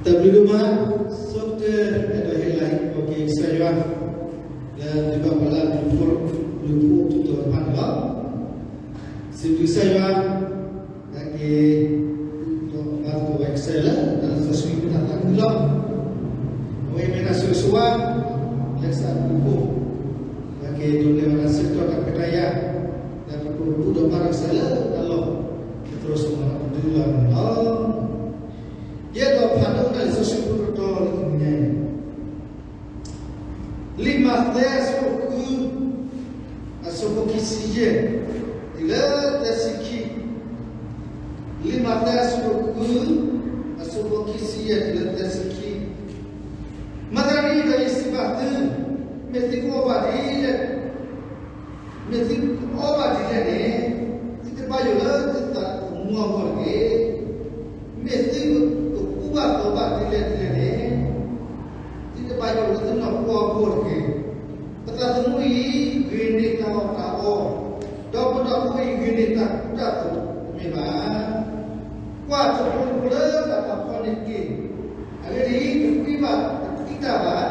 တၢ်ဘျုးဒိၣ်မး, ဆိကတၢၢ်အဲၣ်ဒိးဟ့ၣ်လၤကပီၤက့ၤကစၢ်ယွၤ လၢဒုးဘၣ်ပှၤလၢအဘျုးဖှိၣ် ဘျုးဖှိၣ်ထူးတီၤတဖၣ်န့ၣ်လီၤ. စံးဘျုးကစၢ်ယွၤ နာ်က့ၤ ဒီးမၤသကိးဝဲကစၢ်ယွၤလၢ တၢ်လၢစီဆှံမ့ၢ်တၢ်သးခုလီၤ. အဝဲမ့ၢ်တၢ်ဆိၣ်ဂ့ၤဆိၣ်ဝါ လၢကစၢ်အဘျုးအဖှိၣ် နာ်က့ၤဒိးန့ၢ်ဝဲဒၣ်ဆၢကတီၢ်တၢ်ခွဲးတၢ်ယာ် လၢပကဘူၣ်ဒီးဘါထီၣ်ကစၢ်လၢတၢ်လီၢ် လၢသရိာ်စိမိၤလၢပဒုလီၤန့ၣ်လီၤ. ယအဲၣ်ဒိးဖးဒိကနၣ်လံာ်စီဆှံဖိတတီၤလၢတနံၤညါအံၤ လံာ်မးသဲအဆၢဒိၣ်ဃု အဆၢဖိခံဆံယဲၢ် တုၤလၢသၢဆံခံ, လံာ်မးသဲအဆၢဒိၣ်ဃု အဆၢဖိခံဆံယဲၢ်တုၤလၢသၢဆံခံ, မၤသးဒ်န့ၣ်ဒီးယစံးဘၣ်သု, မ့ၢ်သုကအီၣ်ဘၣ်ဒ်လဲၣ် မ့ၢ်သုကအီၣ်ဘၣ်ဒ်လဲၣ်န့ၣ်, သုတဘၣ်ယိၣ်လၢသုသးသမူအဂီၢ်တဂ့ၤ. မ့ၢ်သုကကူဘၣ်သိးဘၣ်ဒ်လဲၣ်ဒ်လဲၣ်န့ၣ်, သုတဘၣ်ယိၣ်လၢသုနီၢ်ခိအဂီၢ်တဂ့ၤ. ပသးသမူအံၤ ဂ့ၤန့ၢ်တၢ်အီၣ်တၢ်အီ, ဒီးပနီၢ်ခိအံၤ ဂ့ၤန့ၢ်တၢ်ကူတၢ်သိးတမ့ၢ်ဘၣ်. ကွၢ်တပူၤတပူၤလၢတၢ်ဖးဖီန့ၣ်တက့ၢ်. အဂ့ၢ်ဒ်အံၤ, တဃ့ဘၣ်တၢ်ဘၣ်,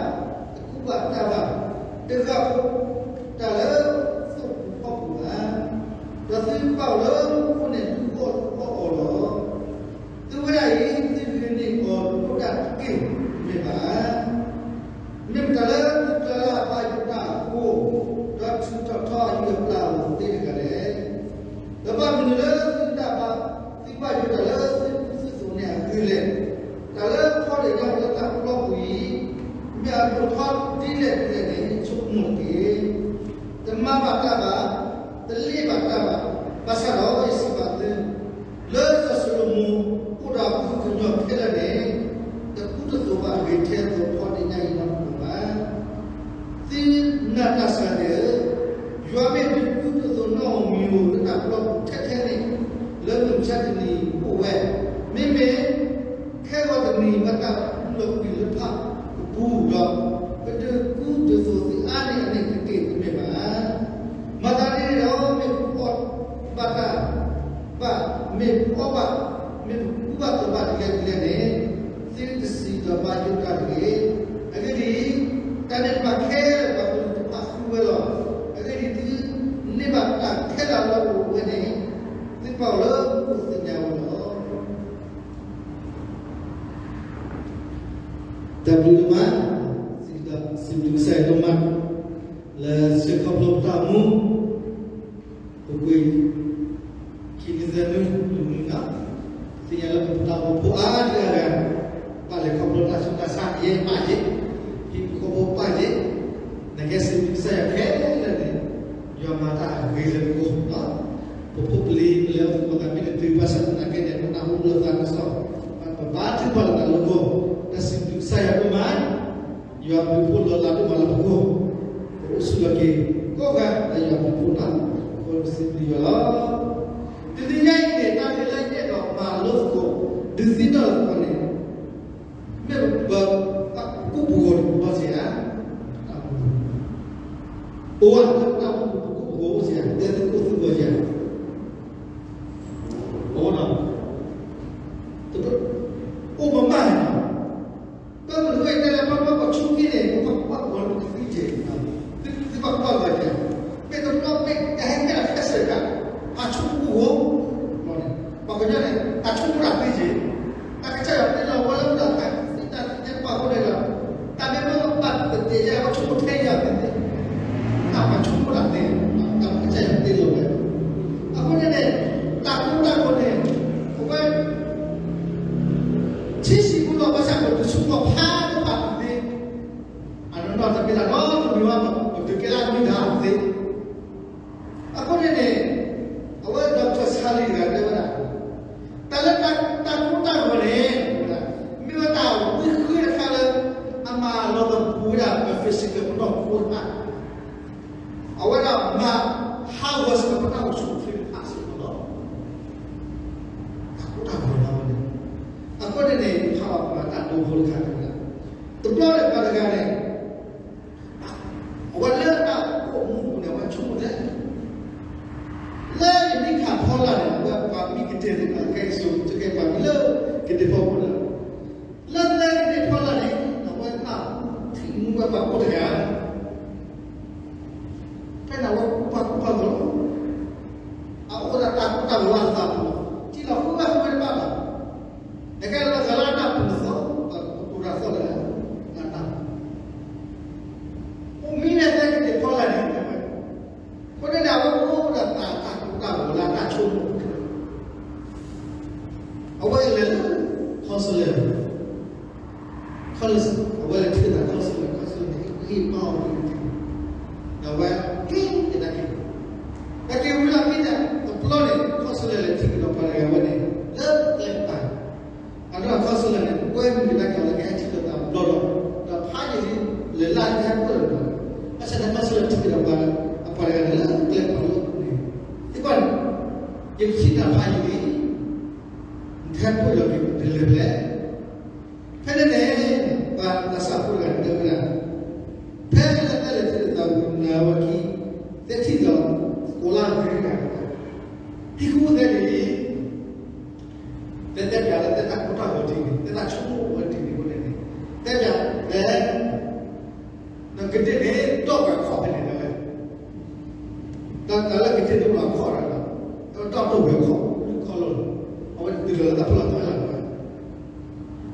တကူဘၣ်တၢ်ဘၣ်, တဃၣ်ဖိတၢ်လၢသိၣ်ပူၤဖီပူၤဘၣ်. ဒီးသုကဘၣ်အိၣ်လၢမူခိၣ်န့ၣ် ဒုးအီၣ်ဒုးအီအီၤလီၤ. သုဝဲဒၣ်အံၤ သုဂ့ၤန့ၢ်အီၤဒိၣ်ဒၣ်တက့ၢ်တမ့ၢ်ဘၣ်. မ့ၢ်မတၤလၢသုကျါလၢအဘၣ်ယိၣ်တၢ်အဃိ, ဒီးထုးထီၣ်ထီအယုၢ်အပျၢ်အလိၤသ့တဂၤလဲၣ်. ဒီးဘၣ်မနုၤလၢသုတၢ်ဘၣ်, သုဘၣ်ယိၣ်တၢ်လၢသုကူသုသိးန့ၣ်အဂ့ၢ်လဲၣ်. တၢ်လၢဖီၣ်တ့ၢ်ညါပှၤလၢတၢ်ပျီပူၤအံၤ, မ့ၢ်အဒိၣ်ထီဒ်လဲၣ်ဒ်လဲၣ်န့ၣ် ဆိကမိၣ်တက့ၢ်. တမၤဘၣ်တၢ်ဘၣ်, တလ့ၣ်ဘၣ်တၢ်ဘၣ်, ဘၣ်ဆၣ်ဒီးယစံးဘၣ်သု, လၢစီၤၡလိၤမိၣ်အိၣ်ဒီးအကုၢ်ကညီခဲလၢာ်န့ၣ်, တကူတသိးဘၣ်ဂ့ၤထဲသိးဖီၣ်တ့ၢ်ညါအံၤနီတဘျီဘၣ်. သုနၢ်တၢ်စှၤသ့ၣ်ဧၢ, ယွၤမ့ၢ်ဒုးကူဒုးသိးနီၣ်ဧိၤမံၤဧိၤလၢတၢ်ပျီပူၤထဲထဲန့ၣ်, လၢမုၢ်မဆါတနံၤအိၣ်ဝဲ, မ့မ့ၢ် ခဲဂီၤတနံၤဘၣ်တၢ်လီၤကွံာ်လၢဖးကပူၤဒီး, ပဒုးကူဒုးသိးသုအါန့ၢ်အန့ၣ်တက့ၢ်တမ့ၢ်ဘၣ်. မၤသးဒ်န့ၣ်ဒီး မ့ၢ်ပအီၣ်ဘၣ်တၢ်ဘၣ်, မ့ၢ်ပအီၣ်ဘၣ်, မ့ၢ်ပကူဘၣ်သိးဘၣ်ဒ်လဲၣ်ဒ်လဲၣ်န့ၣ်, သုတစံးဒီးဘၣ်ယိၣ်တၢ်တဂ့ၤ. အဂ့ၢ်ဒ်အံၤ, တၢ်န့ၣ်တဖၣ်ခဲလၢာ်ပှၤကလုာ်တဖၣ်ဃုဝဲလီၤ. အဂ့ၢ်ဒ်အံၤ, သုန့ၢ်ဘၣ်တၢ်ခဲလၢာ်လၢအအိၣ်ဝဲန့ၣ်, သုကဘၣ်အိၣ်လၢမူခိၣ်သ့ၣ်ညါဝဲလီၤ. တၢ်ဘျုးဒိၣ်မး, စံးဘျုးကစၢ်ယွၤဒိၣ်မး, လၢဆၢခီဖျိပတၢ်အိၣ်မူ, ပူၤကွံာ် ခံနွံသၢနွံ တနွံလီၤ, သ့ၣ်ညါလၢပတၢ်အိၣ်ဖှိၣ်အါဒံအါဂၤ, ဘၣ်လဲၤခီဖျိတၢ်ဆူးတၢ်ဆါ ယဲၢ်ပၢ်ယဲၢ်, ဟံၣ်ဖိဃီဖိပၢ်ယဲၢ်, နကဲစံးဘျုးကစၢ်ယွၤခဲလၢာ်န့ၣ်, ယွၤမၤတၢ်အဂ့ၤလၢပဂီၢ်, ပဖိပလံၤလၢပဂီၢ်သးမ့ၢ်တတုၤဘၣ်ဆၣ်သနာ်က့န့ၣ် ပနၢ်ဟူလၢသးကစီၣ်, ပဘါထုကဖၣ်လၢတၢ်လၢပဂီၢ်, တၢ်စံးဘျုးကစၢ်ယွၤဒိၣ်မး ယွၤဘျုးဖှိၣ်လီၤလးဒိၣ်မးလၢပဂီၢ်, ပအိၣ်ဆူၣ်လီၤက့ၤကိးဂၤလၢယွၤဘျုးဖှိၣ်န့ၣ်, အဃိပစံးဘျုးယွၤလီၤ. တနံၤညါအံၤန့ၣ် တၢ်ဂ့ၢ်လၢယအဲၣ်ဒိးမၤလိသကိး ဒုးသ့ၣ်နီၣ်သကိးန့ၣ်, မ့ၢ်ပကူပဂီၤတပူၤဘၣ်စ့ၢ်ဧါ, အိၣ်ဝဲလၢတၢ်အိၣ်ပကူပဂီၤအိၣ်စ့ၢ်ဧါ, တဲသကိးသကိးစ့ၢ်ဧါ, အိၣ်နီၤ, အိၣ်မးမးနီၤ ပမ့ၢ်တဲလၢပှၤဘၣ်ပှၤဆိကမိၣ်န့ၣ် ပဘၣ်ကွၢ်ပှၤလၢပကသံက့ၤ, သုဘၣ်ကွၢ်ပှၤက့ၤ, မ့ၢ်တဘျီမ့ၢ်ကဟဲကဲလီၤခဲစၢၣ်တၢ်, အဆိကမိၣ်ဧိၤ, ပှၤကညီန့ၣ် အဆိကမိၣ်တၢ်သ့က့ၤ, တၢ်ကစၢ်ယွၤတ့လီၤဝဲလၢတၢ်သ့တၢ်သ့ၣ်ညါပာ်ဖှိၣ်န့ၣ်ဒီး, တၢ်မ့ၢ်ဘၣ်ပဘၣ်ပတဲယၤ ပဆိကမိၣ်ထဲယၤသ့သ့, တၢ်ပှၤဆိကမိၣ်တၢ်သ့, တၢ်ကစၢ်ယွၤတ့လီၤဝဲ, အဃိန့ၣ်န့ၣ်, တၢ်ကိၢ်တၢ်ဂီၤန့ၣ်, အဝဲ ထံဆံးဖိလီၤဘၣ်ဆၣ် ပတဆိကမိၣ်ဖးဒိၣ်ဖးဒိၣ်သ့, အနီၢ်နီၢ်တမ့ၢ်တၢ်နီတမံၤဘၣ် ပတုၤကဲလၢအမ့ၢ်တၢ်သ့, အဃိန့ၣ်န့ၣ်, အဝဲ Doctor Charlie တဂၤတဲဝဲဒၣ်, တၢ်လၢတၢ်ကိၢ်တၢ်ဂီၤန့ၣ်, မ့ၢ်ဝဲတၢ်ဝံဃ့တခါလၢ အမၤလီၤသပူၤဝဲဒၣ် ပ physical ပနီၢ်ခိတဖၣ် အဝဲဒၣ်မၤဟးဂီၤစ့ၢ်ကီးပတၢ်အိၣ်ဆူၣ်အိၣ်ချ့တဖၣ်စ့ၢ်ကီးလီၤ. တၢ်ကိၢ်တၢ်ဂီၤလီၤဝဲန့ၣ်, အဃိန့ၣ်န့ၣ် ဖးဘၣ်ပှၤတၢ်ဒိဖိတခါန့ၣ်, တဘျီန့ၣ်ပှၤတဂၤန့ၣ်, အဝဲလၢတၢ်အိၣ်မူပူၤန့ၣ် အဝဲဆိကမိၣ်လဲၣ်, လၢယမ့ၢ်ခးဖီလာ်န့ၣ် အဝဲပှၤမံကတၢၢ်န့ၣ် ပှၤကဲစိၤကဲပှၤမံလၢကတၢၢ်ဖီခိၣ်န့ၣ်, လၢသၢကဒ့ၣ်ဖီလာ်န့ၣ် အဝဲနၢ်ဟူထံၣ်မူဝဲပှၤကိးဂၤဒဲး, ဖဲန့ၣ်အဝဲကူၣ်ဘၣ်ကူၣ်ဘၣ်ဂီၤလီၤ. အအိၣ်ဒီးတၢ်ကူၣ်တၢ်ဂီၤလၢအသးပူၤ, ထံၣ်လီၤဃုဘၣ်ဃုဝဲတဘၣ်ဘၣ်. နကဲလၢဂၤလၢအနၢ်ပူၤသီ, ပှၤကတိၤတၢ်သီၣ်လၢအနၢ်ပူၤ, အိၣ်မံန့ၣ်သၢကဒ့ၣ်ဖီလာ်န့ၣ်, အဃိန့ၣ်န့ၣ် အဝဲအိၣ်ဒီးတၢ်ကူၣ်တၢ်ဂီၤလၢအတၢ်ဆိကမိၣ်, အဝဲလဲၤလၢ counselor, counselor, အဝဲလဲၤထံၣ်တၢ် counselor, counselor န့ၣ် ဟ့ၣ်ပာ်အီၤဒ်န့ၣ်, ဒီးအဝဲက့ၤကဒါက့ၤ, ကဒါက့ၤဝံၤလီၤက့ၤန့ၣ် တဘျီန့ၣ် counselor လဲၤထံၣ်ကဒီးပှၤတဂၤဝဲန့ၣ် လၢကျဲကပၤ, အဒိ counselor န့ၣ် ကွဲမုာ်ကဒါက့ၤအီၤလၢကဟဲထံၣ်လိာ်သးတဘျီဒီး, ဒီးဖးယံာ်လံ, လဲၤလၢကဟဲပၢၢ်လိာ်သး, ဘၣ်ဆၣ်န့ၣ် counselor ထံၣ်ကဒီးပှၤ, အပှၤတဂၤန့ၣ်လၢကျဲကပၤလၢအပူၤန့ၣ်, သံကွၢ်န့ၣ်, ယကထံၣ်နၤဖးယံာ်လံ, နကဟဲပၢၢ်လိာ်က့ၤဒ်လဲၣ်ဒ်လဲၣ်. ဖဲန့ၣ်န့ၣ် ပှၤသးစၢ်ဖိတဂၤန့ၣ်တဲဝဲဒၣ်, ဖဲလၢသဲလဲၤထံၣ်လိာ်သးဝံၤ နၤဝဲခံ, သဲထံၣ်ဒီး ကိးလါမ့ၢ်တဂၤ, ဟံၣ်ဃူသဲန့ၣ်, သဲတဲပၠးလၢသဲတၢ်ကူၣ်တၢ်ဂီၤဒ်န့ၣ်, သဲတၢ်ဆိကမိၣ်ဝဲဒ်န့ၣ်အဃိန့ၣ်, သဲပၠး, သဲ နကဒ့ၣ်န့ၣ် ဒီးပှၤခီၣ်ဖဲန့ၣ်ဒၣ်လဲာ်, တၢ်လၢကဒ့ၣ်ဒိၣ်ပှၤခီၣ်တၢ်ဒီး, ဒီးဒိၣ်ဝဲခီၣ် လုၢ်ခီၣ်လီၤလီၤ, အဝဲတုၤလီၤလၢတၢ်ဖီလာ်တၢ်လၢ်ဝဲ,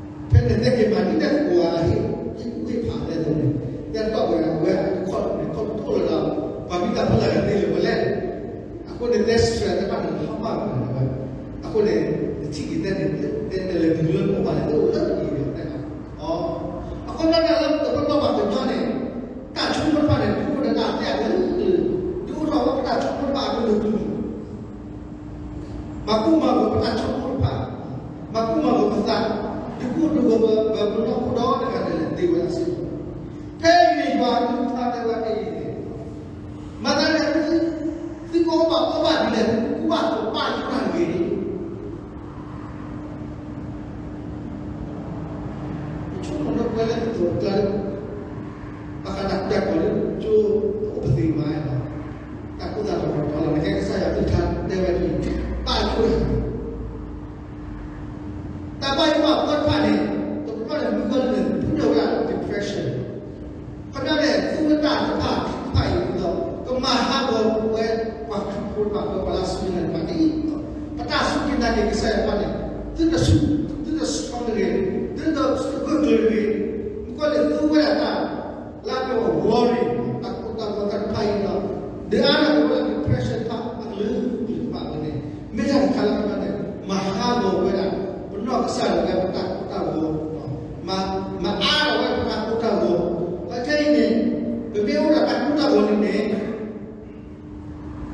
ဖဲန့ၣ်သဲက့ၤမၤဒ်န့ၣ်သကိးအဟ့ၣ်, ဟ့ၣ်ကူၣ်ဟ့ၣ်ဖးသဲအသိးန့၁ၣ်, သဲတီၢ်ဝဲအဝဲခီၣ်န့ၣ် ခီၣ်တထီၣ်လၢၤဒီး, ပှၤမ့ၢ်တၢ်ဖီလာ်ကသ့လၢၤဝဲလဲၣ်, အဃိန့ၣ်သဲစဲးသ့ၣ်တဖၣ်န့ၣ် ဟီၣ်ဘၣ်ဝဲန့ၣ်ဝဲ, အဃိန့ၣ်, နထံၣ်က့ၤသဲန့ၣ်, သဲလဲၤတုၤလၢနအိၣ်ဘၣ်န့ၣ် သဲအိၣ်လၢအံၤဒီးသဲအီၤ, အဃိန့ၣ်လၢတပတီၢ်ဘၣ်ကညီန့ၣ်, တၢ်ဆိကမိၣ်တဖၣ်န့ၣ် ဒုးအိၣ်ဒီးတၢ်သ့အကလုာ်ကလုာ်, ဒုးအိၣ်ထီၣ်ဝဲပတၢ်ဆိကမိၣ်တဖၣ်အကလုာ်ကလုာ် မၤကိၢ်မၤဂီၤပတၢ်ဆိကမိၣ်တဖၣ်, မၤကိၢ်မၤဂီၤပသး, ဒုးကိၢ်ဒုးဂီၤပနီၢ်ခိဒီတဂၤန့ၣ်လဲၣ်သ့ဝဲဒၣ်စ့ၢ်ကီး, ဖဲအံၤန့ၣ်ယွၤအကလုၢ်ကထါတဲဝဲဖဲအံၤန့ၣ်, မၤသးဒ်န့ၣ်, သုကအိၣ်ဘၣ်အီဘၣ်ဒ်လဲၣ်, သုကကူၣ်ဘၣ်သိးပၢ်ယွၤတၢ်ဂ့ၤန့ၣ် ယဆိကမိၣ်ဒီးပှၤလၢကတိၤကျါလၢ, ဘၣ်ဃးတၢ်ကူၣ်တၢ်ဂီၤလၢ ကၠိအိၣ်ပသ့ၣ်မး, တၢ်ကူၣ်တၢ်ဂီၤထီထီလီၤ, နကဲကစၢ်ယွၤကလုၢ်ကထါတဲဝဲဒ်အံၤ, ဘၣ်ဆိၣ် တၢ်ဘၣ်ယိၣ်ဘၣ်ဘှီတဖၣ်န့ၣ်, တဘျီန့ၣ်မုၢ်ဂီၤန့ၣ် ပူၤဒၢးဝဲဒၣ် depression, ခီပညီန့ၣ် သူဝဲတၢ်တဖၣ်ခံတဖၣ်အံၤဒီး, ကမၤဟးဂီၤဝဲပှၤခရံာ်ဖိတဖၣ် ပှၤလၢအစူၢ်က့ၤနာ်က့ၤပှၤဒ်အံၤ, ပတၢ်စူၢ်က့ၤနာ်က့ၤကစၢ်ယွၤတဖၣ်န့ၣ်, သုတစူၢ်, သုတစူၢ်တဂ့ၤ, သုတဂၢၢ်ကျၢၤတဂ့ၤ, မုၢ်ကီၢ်န့ၣ်သူဝဲဒၣ်တၢ်, လၢအမ့ၢ်ဝဲ worry, တၢ်ကိၢ်တၢ်ဂီၤတၢ်တဖၣ်အံၤဒီး, ဒီးအါန့ၢ်ဝဲဒၣ် depression တဖၣ်အကလုာ်ကလုာ်တဖၣ်ဝဲန့ၣ်, မ့ၢ်တၢ်တခါလၢခီပညီန့ၣ်, မၤဟးဂီၤဝဲဒၣ်, ပနီၢ်ကစၢ်ဒၣ်ဝဲပတၢ်ကိၢ်တၢ်ဂီၤ, မၤ, မၤအါထီၣ်ဝဲပတၢ်ကိၢ်တၢ်ဂီၤ, ဒီးခဲအံၤန့ၣ်, ပမ့ၢ်အိၣ်ဒီးတၢ်ကိၢ်တၢ်ဂီၤန့ၣ်န့ၣ်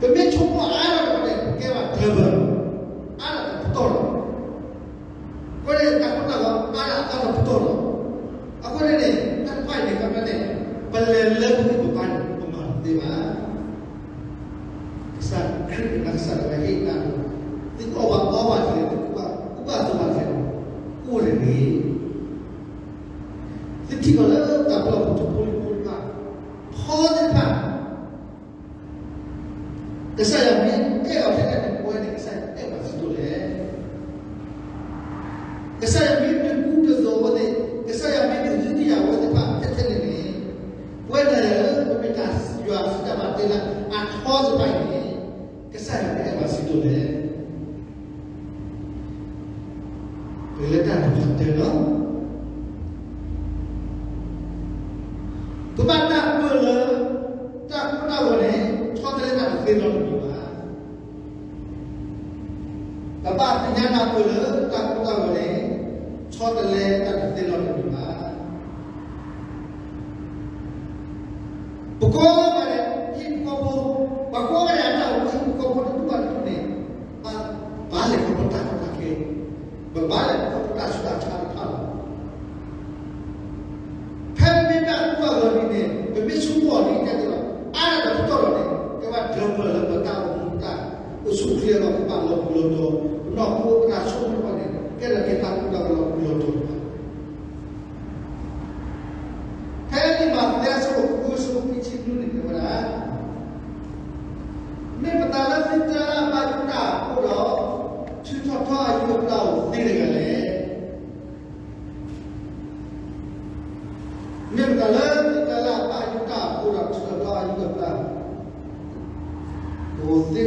ပမ့ၢ်ဆိကမိၣ်အါထီၣ်တဂ့ၤန့ၣ် ပကဲဘၣ် devil, အါထီၣ်တပတီၢ်လီၤ. အဃိန့ၣ် တၢ်ကိၢ်တၢ်ဂီၤအါထီၣ်အသီတပတီၢ်လီၤ. အဃိန့ၣ်န့ၣ် တၢ်တဖၣ်အံၤန့ၣ် ခီပညီန့ၣ်, ပလဲၤလၢပဂံၢ်ပဘါန့ၣ် ပမၤတသ့ဘၣ်. ကစၢ်ခရံာ်န့ၣ် ကစၢ်ဒၣ်ဝဲဟ့ၣ်တၢ်လီၤ, သုကအီၣ်ဘၣ်အီဘၣ်ဒ်လဲၣ်, သုကကူၣ်ဘၣ်သိးဘၣ်ဒ်လဲၣ်, အိၣ်တဂ့ၤ. သုထံၣ်ဘၣ်လၢတၢ်ပျီပူၤဖိလံၤဖိတဖၣ်, ဖီသ့ၣ်တဖၣ် ကစၢ်ယွၤမ့ၢ်အဲၣ်အီၤထဲန့ၣ် ပဝဲန့ၣ် ကစၢ်ယွၤအဲၣ်ပှၤဆံးဒိၣ်လဲၣ်. ကစၢ်ယွၤမ့ၢ်တကူတသိးအဝဲသ့ၣ်, ကစၢ်ယွၤမ့ၢ်တဒုးသ့ၣ်ညါအဝဲသ့ၣ်တဖၣ်ထဲထဲန့ၣ်န့ၣ်, ပဝဲဒၣ်ယၤလၢပမ့ၢ်တၢ်ယွၤစံးတၢ်ဘၣ်တဲလၢအထီသ့ၣ်တဖၣ်အံၤန့ၣ်, ကစၢ်ယွၤမ့ၢ်အဲၣ်ပှၤဆံးဒိၣ်လဲၣ်. ပကလဲၤတၢ်တဖၣ်တဲလီၤ. ပဘၣ်နၢ်ပၢၢ်လၢ တၢ်ကိၢ်တၢ်ဂီၤန့ၣ် ဆီတလဲတၢ်တသ့နီတမံၤဘၣ်. ပဘၣ်သ့ၣ်ညါနၢ်ပၢၢ်လၢတၢ်ကိၢ်တၢ်ဂီၤန့ၣ် ဆီတလဲတၢ်တသ့နီတမံၤဘၣ်. ပကိးဂၤဒဲး ဟံၣ်ဖိဃီဖိ, ပှၤကိးဂၤဒဲးအတၢ်အိၣ်မူဟံၣ်ဖိဃီဖိတဒူၣ်ဘၣ်တဒူၣ်န့ၣ်, ဘၣ်လဲၤခီဖျိတၢ်ကီတၢ်ခဲ, ပဘၣ်လဲၤခီဖျိတၢ်ဆူးတၢ်ဆါတဖၣ်လီၤ. ဖဲပမ့ၢ်တၢ်ကိၢ်တၢ်ဂီၤဒ်န့ၣ် ပမ့ၢ်ဆိကမိၣ်အီၤဒ်အံၤကဲသ့လီၤ, အါထီၣ်တပတီၢ်လီၤန့ၣ် ကဲဘၣ် devil လၢပတၢ်အိၣ်မူတၢ်အိၣ်ဆူၣ်အိၣ်ချ့အလီၢ် ကဘၣ်လီၤပူၤလီၤတီၤ, ပနီၢ်ခိပတၢ်ဆိကမိၣ်တဖၣ်န့ၣ် ကဲထီၣ်က့ၤတၢ်ကိၢ်တၢ်ဂီၤလီၤပူၤလီၤတီၤတဖၣ် ဖဲလံာ်မးသဲအဆၢဒိၣ်ဃု အဆၢဖိခံဆံနွံန့ၣ် တဲဝဲဒၣ်, မ့ၢ်မတၤလၢသုတြၢ်လၢအဘၣ်ယိၣ်တၢ်အဃိဒီး ထုးထီၣ်ထီအယိၣ်အကျိၤအသ့တဂၤလဲၣ်.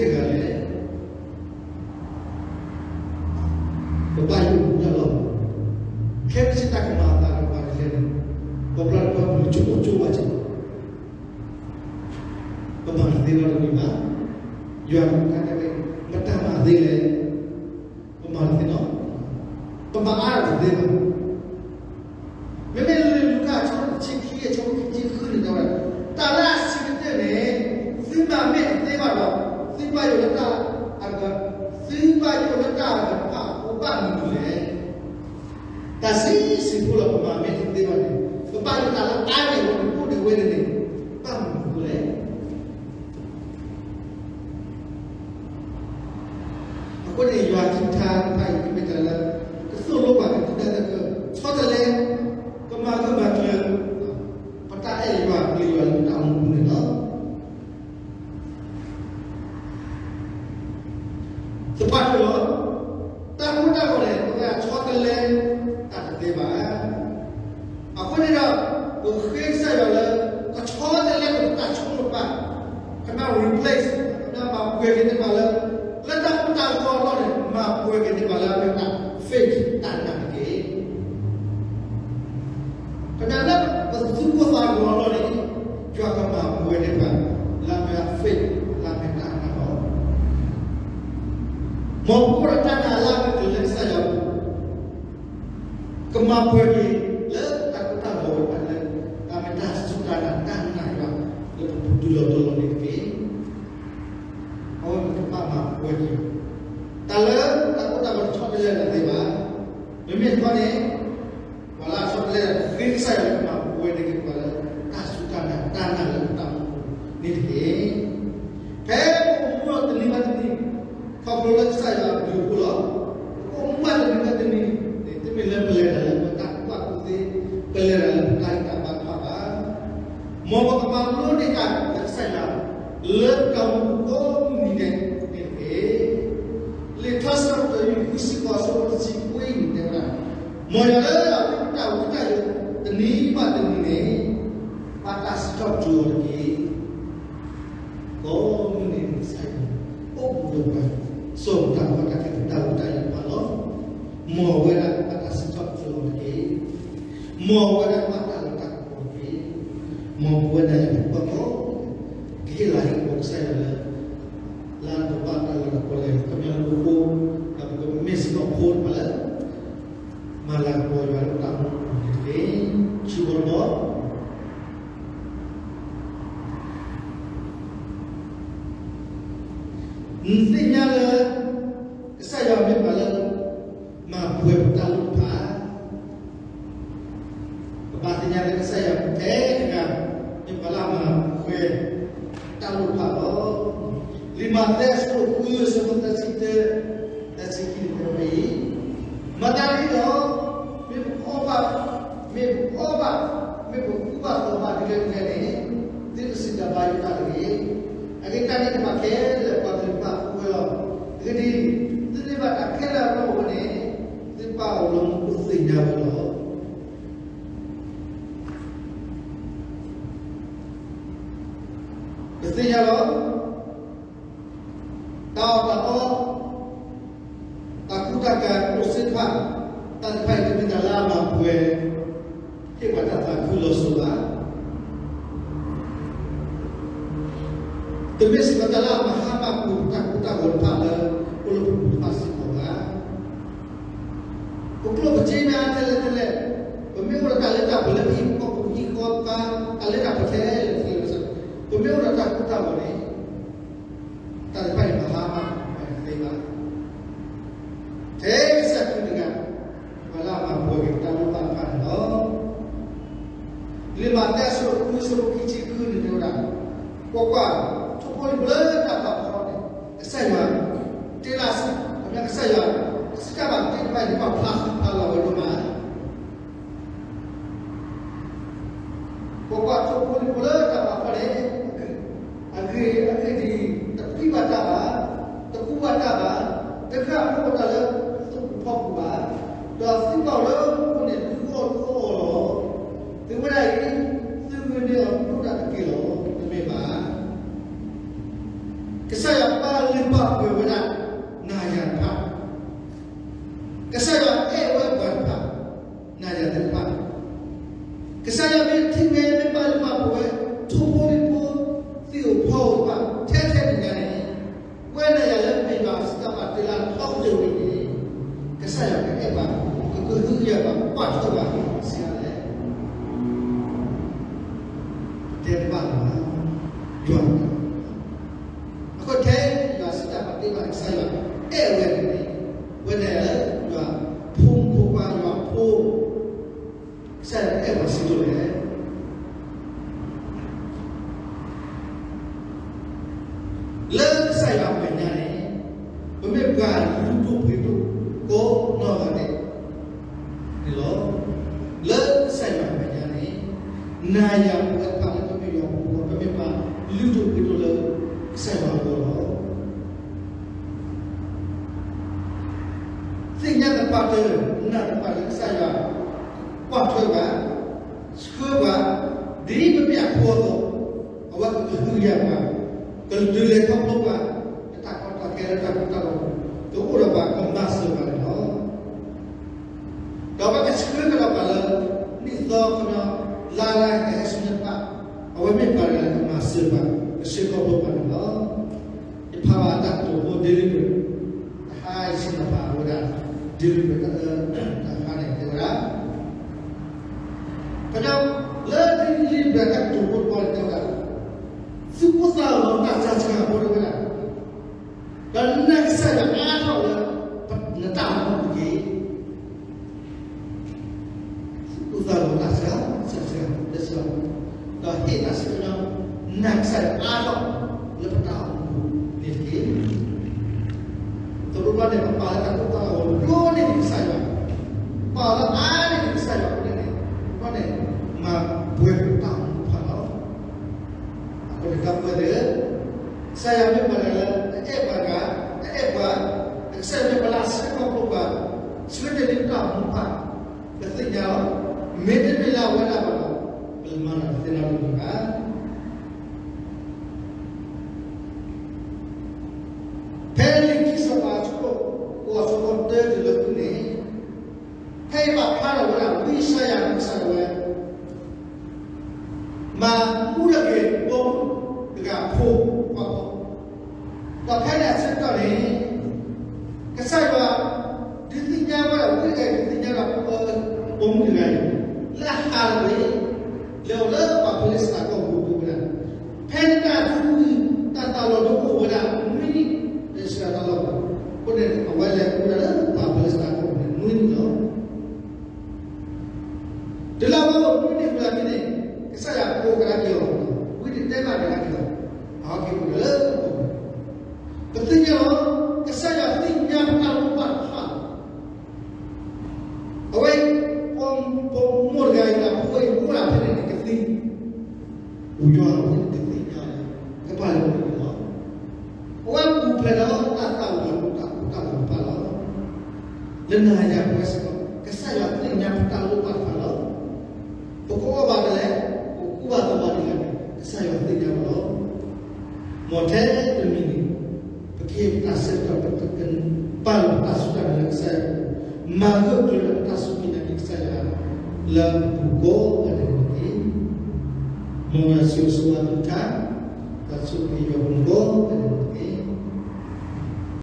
ဂၤလဲၣ်. ပဘၣ်ယိၣ်မူတၢ်လီၤ. ခဲမုၢ်ဆ့ၣ်တၢ်ကမၤအသးဒီးပှၤတလဲန့ၣ်, ပှၤဘျီတဖၣ်ပူၤဆိကမိၣ်ဆိဘၣ်က့ၤ, ပမၤတသ့လီၤတမံၤဘၣ်. ယွၤကတဲဝဲ, မတၤမၤသ့လဲၣ်. ပမၤတသ့လီၤ. ပမၤအါထီၣ်တသ့ဘၣ်. မ့မ့ၢ်လံာ်လူၤကၣ်အဆၢတဆံခံအဆၢဖိခံဆံဃုန့ၣ်တဲဝဲဒၣ်, တၢ်လၢအဆံးကတၢၢ်န့ၣ် သုမၤမ့ၢ်တသ့ဘၣ်ဒီး သုဘၣ်ယိၣ်လၢတၢ်အဂၤ, သုဘၣ်ယိၣ်လၢတၢ်အဂၤတဖၣ်အဃိဘၣ်မနုၤလဲၣ်. တၢ်ဆံးဆံးဖိလီၤ. ပမၤမ့ၢ်တသ့ဘၣ်န့ၣ် ပဘၣ်ယိၣ်တၢ်လၢအါန့ၢ်အဝဲန့ၣ် အိၣ်ဒံးဝဲန့ၣ်န့ၣ် ဘၣ်မနုၤအဃိလဲၣ်. အဃိန့ၣ် ယွၤကလုၢ်ကထါတဖၣ်အံၤ ကမ့ၢ်တၢ်လၢ ကသိၣ်လိပှၤကဒုးတၢ်သၢကၢ, ဆီတလဲ, ကမၤဂၢၢ်မၤကျၢၤ ပတၢ်အဲၣ်ယွၤပျံၤယွၤလၢပတၢ်အိၣ်မူပူၤန့ၣ်လီၤ. သပှၢ်တၢၢ်လီၤ. တၢ်ကိၢ်တၢ်ဂီၤန့ၣ် ပဝဲဒၣ်ဆီတလဲတၢ်တသ့ဘၣ်. အဃိန့ၣ်ဒီး ပဃ့ကစၢ်ယွၤလၢ ကဆီတလဲပတၢ်ဆိကမိၣ်တဖၣ်, ကမၤ replace, ကမၤပှဲၤက့ၤန့ၢ်ပှၤလၢ လၢတၢ်ကိၢ်တၢ်ဂီၤအလီၢ်န့ၣ် မၤပှဲၤက့ၤန့ၢ်ပှၤလၢအမ့ၢ်တၢ် faith တၢ်နာ်တက့ၢ်. ကမၤလၢပသူၣ်ကိၢ်သးဂီၤအလီၢ်န့ၣ် ယွၤကမၤပှဲၤန့ၢ်ပှၤ လၢအမ့ၢ် faith လၢအမ့ၢ်တၢ်နာ်လီၤ. မ်ပအိၣ်ဒီးတၢ်နာ်လၢအမ့ၢ်တုၤလၢကစၢ်ယွၤ ကမၤပှဲၤက့ၤလၢတၢ်ကိၢ်တၢ်ဂီၤဝဲဒၣ်လၢ အမ့ၢ်တၢ်စူၢ်တၢ်နာ် တၢ်နာ်ယွၤ လၢပပတုၤလီၤတီၤလီၤန့ၣ်တက့ၢ်. အဝဲမ့ၢ်ကဘၣ်မၤပှဲၤက့ၤ တၢ်လၢတၢ်ကိၢ်တၢ်ဂီၤတဆီတလဲတသ့ဘၣ်. မ့မ့ၢ်တခီန့ၣ် ပှၤလၢအဆီတလဲ ဃ့ကစၢ်ယွၤလၢကမၤပှဲၤန့ၢ်က့ၤပှၤလၢ တၢ်စူၢ်တၢ်နာ် တၢ်နာ်လၢပတၢ်အိၣ်မူပူၤန့ၣ်တက့ၢ်. ဖဲပအိၣ်မူဒီးတနံၤဘၣ်တနံၤ ခီဖျိလၢကစၢ်ယွၤအဘျုးအဖှိၣ်လီၤ. ပအိၣ်မူဘၣ်တနံၤဘၣ်တနံၤန့ၣ် တမ့ၢ်လၢပလဲၤတၢ်လၢပတၢ်ကူၣ်ဘၣ်ကူၣ်သ့, ပလဲၤတၢ်လၢပတၢ်ဂံၢ်တၢ်ဘါတဖၣ်ဘၣ်. မ်ပကမၤလိန့ၢ်တၢ်လၢကစၢ်ယွၤ လၢပတၢ်အိၣ်မူကိးမုၢ်နံၤဒဲးန့ၣ်တက့ၢ်. လံာ်ထါစံးထီၣ်ပတြၢၤ ယုၢ်ဃုဆံဃိးအဆၢဖိတဆံခွံန့ၣ်တဲဝဲဒၣ်, မ်ယွၤလၢအဝဲပတၢ်ဝံတၢ်ယိး တနံၤဘၣ်တနံၤန့ၣ် ဘၣ်တၢ်စံးထီၣ်ပတြၢၤအီၤတက့ၢ်. ကိးမုၢ်နံၤန့ၣ်ကစၢ်ယွၤ အိၣ်ဘူးဒီးပှၤ စိာ်ပတၢ်ကမၣ်တၢ်ခဲလၢာ် တၢ်ဝံတၢ်ယိးတဖၣ်လီၤ. မ်အဝဲဒၣ်ဘၣ်တၢ်စံးထီၣ်ပတြၢၤအီၤတက့ၢ်. မ်အဝဲဒၣ်ဘၣ်တၢ်လၤတၢ်ကပီၤတက့ၢ်. မ်ပဝဲဒၣ်ယွၤပှၤကိးဂၤဒဲး ကဟ့ၣ်လၤဟ့ၣ်ကပီၤကစၢ်ယွၤလၢ လၢအကဘၣ်တၢ်လၤကပီၤလဲၤ ကမျၢၢ်လၢပဃိ ဒီးပကမ့ၢ်စ့ၢ်ကီးဖိတဖၣ်လၢ မၤလၤကပီၤယွၤလၢပတၢ်အိၣ်မူပူၤန့ၣ်တက့ၢ်. ဆူဘီတဘီ နသ့ၣ်ညါလၢ ကစၢ်ယွၤမ့ၢ်ပှၤလၢ မၤပှဲၤပတၢ်လိၣ်တဖၣ်, ပဘၣ်သ့ၣ်ညါလၢကစၢ်ယွၤထဲတဂၤ မ့ၢ်ပှၤလၢအမၤပှဲၤတၢ်လိၣ်တဖၣ်လီၤ. လံာ်မးသဲအဆၢဒိၣ်ဃုအဆၢဖိသၢဆံတၢ သၢဆံခံန့ၣ်တဲဝဲအံၤ, မၤသးဒ်န့ၣ်ဒီး မ့ၢ်ပအီၣ်ဘၣ်, မ့ၢ်ပအီၣ်ဘၣ်, မ့ၢ်ပကူဘၣ်သိးဘၣ်ဒ်လဲၣ်ဒ်လဲၣ်န့ၣ် သုတစံးတၢ်ဘါယွၤတၢ်တဂ့ၤ. အဂ့ၢ်တၢ်န့ၣ်တဖၣ်ခဲလၢာ်ပှၤကလုာ်တဖၣ်ကူဝဲလီၤ. အဂ့ၢ်ဒ်အံၤ, သုန့ၢ်ဘၣ်တၢ်ခဲလၢာ်အလီၢ်အိၣ်ဝဲန့ၣ် သုပၢ်အိၣ်လၢမူခိၣ်သ့ၣ်ညါဝဲလီၤ. ပသ့ၣ်ညါလီၤ. တၢ်အီၣ်တၢ်အီ, တၢ်ကူတၢ်ကၤ ကျိၣ်စ့တဖၣ်, တၢ်တဖၣ်အံၤတမ့ၢ်တၢ်လၢအမၤပှဲၤ ဟ့ၣ်ပှၤတၢ်သးခုလီၤစိၤဘၣ်. တမ့ၢ်စ့ၢ်ကီးတၢ်လၢအမၤဟါမၢ်ပှၤတၢ်ကူတၢ်ကၤတဖၣ်လၢ အိၣ်လၢပပူၤတဖၣ်စ့ၢ်ကီးဘၣ်. ပကျိၣ်ပစ့မ့ၢ်ထဲလဲၣ်ထဲလဲၣ်, ပမ့ၢ်အိၣ်ဒီးတၢ်လၢတၢ်ပှဲၤလၢပဟံၣ်ဃီပူၤ ဟံၣ်ဃီပူၤ, တၢ်လၢတၢ်ပှဲၤထဲလဲၣ်ထဲလဲၣ်, ပမ့ၢ်အိၣ်ဒီးတၢ်ကူတၢ်ကၤန့ၣ် တၢ်တဖၣ်အံၤမၤဟါမၢ်ပှၤတသ့ဘၣ်. ထဲကစၢ်ခရံာ်တဂၤ ပှၤလၢအမၤပှဲၤက့ၤတၢ်လိၣ်ဘၣ်တဖၣ်န့ၣ်လီၤ. လံာ်မးသဲအဆၢဒိၣ်ဃုအဆၢဖိခံဆံဃုန့ၣ်တဲဝဲဒၣ်, ကွၢ်ကွၢ်, ထိၣ်ဖိလံၤဖိလၢတၢ်ဖးဖီန့ၣ် ကစၢ်ယွၤ တ့လၢ်ဆူ, အမ့ၢ်ကစၢ်ယွၤ စံးတၢ်ဘၣ်တ့တဖၣ်န့ၣ် ပာ်ဖျါဃုာ်ဖျါလီၤဝဲဒိၣ်မး ကွၢ်ကွၢ်, ထိၣ်ဖိလံၤဖိလၢတၢ်ဖးဖီန့ၣ် အဂ့ၢ်, အဂ့ၢ်ဒ်အံၤ, တဖှံဘၣ်တၢ်ဘၣ်, တကူဘၣ်တၢ်ဘၣ်, တဃၣ်ဖိးတၢ်လၢသူၣ်ဖီပူၤဘၣ်, ဒီးသုပၢ်အိၣ်လၢမူခိၣ်န့ၣ် ဒုးအီၣ်ဒုးအီလီၤ. သုဝဲဒၣ်အံၤ သုမ့ၢ်န့ၢ်အီၤဒိၣ်တၢ်တက့ၢ်လီၤ. တမ့ၢ်ဘၣ်. ကစၢ်ယွၤပာ်လုၢ် ကစၢ်ယွၤကအဲၣ်ပှၤ, ကကဟုကယာ်ပှၤ, ကွၢ်ထွဲပှၤစ့ၢ်ကီးလဲၣ်. တဲတဘၣ်လၢၤဘၣ်. ယွၤ, အဃိထဲယွၤစံးတၢ်ပာ်တ့ၢ်ဘၣ်ကစၢ်ယွၤအဲၣ်ဝဲန့ၣ်, ဝဲန့ၣ်လၢယွၤဖိမုၣ်ဖိခွါယွၤဖိ, ကစၢ်ယွၤအဲၣ်ပှၤစံးဒိၣ်လဲၣ်. လၢကစၢ်ယွၤအမဲာ်ညါန့ၣ်, ပမ့ၢ်ပှၤလုၢ်ဒိၣ်ပှ့ၤဒိၣ်ကိးနီၢ်ဂၤဒဲးန့ၣ်လီၤ. လၢကစၢ်ယွၤအမဲာ်ညါန့ၣ်, နၤယၤပဝဲပှၤလၢပမ့ၢ်ယွၤဖိမုၣ်ဖိခွါ ပမ့ၢ်ပှၤလုၢ်ဒိၣ်ပှ့ၤဒိၣ်လၢကစၢ်ယွၤအဂီၢ်လီၤ. သ့ၣ်ညါသပှၢ်တၢၢ်, နာ်သပှၢ်တၢၢ်လၢကစၢ်ယွၤကွၢ်ထွဲပှၤ, ဆှၢပှၤ, ဒ်ပမ့ၢ်အဖိအသိး, အဝဲကကဟုကယာ်ပှၤ, ကဒုးလဲၤခီဖျိပှၤ, လၢတၢ်ကီတၢ်ခဲလၢတၢ်ကီတၢ်ခဲ, ကအိၣ်ဒီးပှၤ ကမၤစၢၤပှၤန့ၣ်လီၤ. ဒီးအဝဲကဆှၢကဒီးပှၤလၢ နံၣ်သီခီပညီ လါလါကဟဲဆူညါတဖၣ်, အဝဲမ့ၢ်ပှၤတဂၤလၢကမၤစၢၤပှၤ, ကဆှၢခီဖျိပှၤန့ၣ်လီၤ. ယဖးဘၣ်တၢ်ကတိၤဖိ Daily Bread တဟါအံၤ ဆ့ၣ်နီၤဖးဝဲဒၣ် Daily Bread တဟါန့ၣ် တဲဝဲဒၣ် ကညီလၢ Daily Bread တၢ်ကတိၤဖိတဘီန့ၣ် တဲဝဲဒၣ်, သူၣ်ကိၢ်သးဂီၤလီၤတၢ်စှၤစှၤဖိတဝဲဒၣ်, ဒီးနာ်ကစၢ်ယွၤအါထီၣ်လၢ နတၢ်အိၣ်မူပူၤတက့ၢ်. သူၣ်ကိၢ်သးဂီၤတၢ်စှၤစှၤ လၢစှၤ, ဒီးဟ့ၣ်တၢ်ဆၢကတီၢ် နာ်ကစၢ်ယွၤအါထီၣ် လၢပတၢ်အိၣ်မူပူၤန့ၣ်တက့ၢ်. တဘျီဘျီန့ၣ် ပပာ်လၢတၢ်ကိၢ်တၢ်ဂီၤ ဒိၣ်န့ၢ်ဒံးကစၢ်ယွၤ, ပာ်လၢအါန့ၢ်ဒံးကစၢ်ယွၤအဃိန့ၣ်, ဘျီန့ၣ် မၤပှဲၤပတၢ်အိၣ်မူတဖၣ်လီၤ. အဃိန့ၣ် ဒီပုၢ်ဝဲၢ်သ့ၣ်ဧၢ, ကစၢ်ယွၤမ့ၢ်ပှၤတဂၤလၢ အအဲၣ်ပှၤတဂၤ, အအဲၣ်ပှၤ, ကစၢ်ယွၤမ့ၢ်ပှၤလၢအဆှၢခီဖျိပှၤ, ဆှၢတ့ၢ်လံပတၢ်အိၣ်မူတဖၣ်, ပသ့ၣ်ညါလီၤ. မ့တမ့ၢ်လၢအဝဲဒၣ်ဘၣ်ဒီး ပမၤတၢ်တသ့နီတမံၤဘၣ်. ဖဲလံာ်ခံစီၤပၤအဆၢဒိၣ်ဃိး အဆၢဖိတၢတုၤလၢဃုန့ၣ်, ဖဲအံၤပာ်ဖျါထီၣ်ဝဲဒၣ် ဝံယၡါယၤန့ၣ် ကစၢ်ဒၣ်ဝဲ မၤမူထီၣ်က့ၤ ပိာ်မုၣ်တဂၤအဖိခွါဖိ, ဒီးဖဲန့ၣ်အဆၢကတီၢ်န့ၣ် ကစၢ်ယွၤ ဒုးသ့ၣ်ညါဝဲဒၣ် ဝံတဂၤအံၤ ဒုးသ့ၣ်ညါဝဲဒၣ် ပိာ်မုၣ်တဂၤအံၤ လၢအဟးလီၤဝဲ လဲၤအိၣ်လၢပှၤဖလ့ၡသးကီၢ်ပူၤဝဲဒၣ်, ဖဲန့ၣ်တၢ်သူၣ်ဝံၤတၢ်သးလီၤဒိအိၣ်ဝဲဒၣ်နွံနံၣ်, လၢအံၣ်စရ့လးတၢ်လီၢ်ပူၤ, အဃိန့ၣ် အဝဲလဲၤအိၣ်ဝဲဒၣ်လၢပှၤဖလ့ၡသးကီၢ်ပူၤန့ၣ် နွံနံၣ်လီၤ. တုၤလၢအဝဲအိၣ်နွံနံၣ်ဝံၤအလီၢ်ခံန့ၣ် ကစၢ်ယွၤကိးကဒါက့ၤအီၤ, ဝံတတဲဘၣ်ကဒါက့ၤအီၤ, အဟဲက့ၤအိၣ်လၢပှၤ, ပသ့ၣ်ညါလီၤ, ကစၢ်ယွၤသ့ၣ်ညါပတၢ်လိၣ်ဘၣ်တဖၣ်လီၤ. အဝဲ ပိာ်မုၣ်တဂၤအံၤ အဖိခွါအံၤ အိၣ်ဒၣ်ဖဲန့ၣ်န့ၣ် ကသံ, ပယီၤအဖိန့ၣ် ကသံညါလီၤ, ကဘၣ်လဲၤအိၣ်န့ၣ်လီၤ. အဝဲပူၤဖျဲးဒီးတၢ်သၣ်ဝံၤဒီးတၢ်ကိၢ်တၢ်ဂီၤတဖၣ်လီၤ. လၢနၤယၤပဝဲစ့ၢ်ကီး ကစၢ်ယွၤသ့ၣ်ညါပတၢ်လိၣ်ဘၣ်တဖၣ်လီၤ. ပကအီၣ်ဘၣ်ဒ်လဲၣ်, ပကကူဘၣ်သိးဘၣ်ဒ်လဲၣ်န့ၣ် ကစၢ်ယွၤသ့ၣ်ညါဝဲလီၤ. မ်ထဲတမံၤန့ၣ် ပကဟ့ၣ်ပတၢ်ဆၢကတီၢ် ပကပာ်လီၤပတၢ်စူၢ်တၢ်နာ်လၢကစၢ်ယွၤအပူၤ, မၤဂၢၢ်ကျၢၤဒီးပတၢ်စူၢ်က့ၤနာ်က့ၤကစၢ်ယွၤ လၢပပူၤကိးဂၤဒဲးန့ၣ်တက့ၢ်. မ်ယွၤဆိၣ်ဂ့ၤဆိၣ်ဝါသုတဖၣ်, ဒီးဆိၣ်ဂ့ၤယွၤပူၤကိးဂၤဒဲးန့ၣ်တက့ၢ်.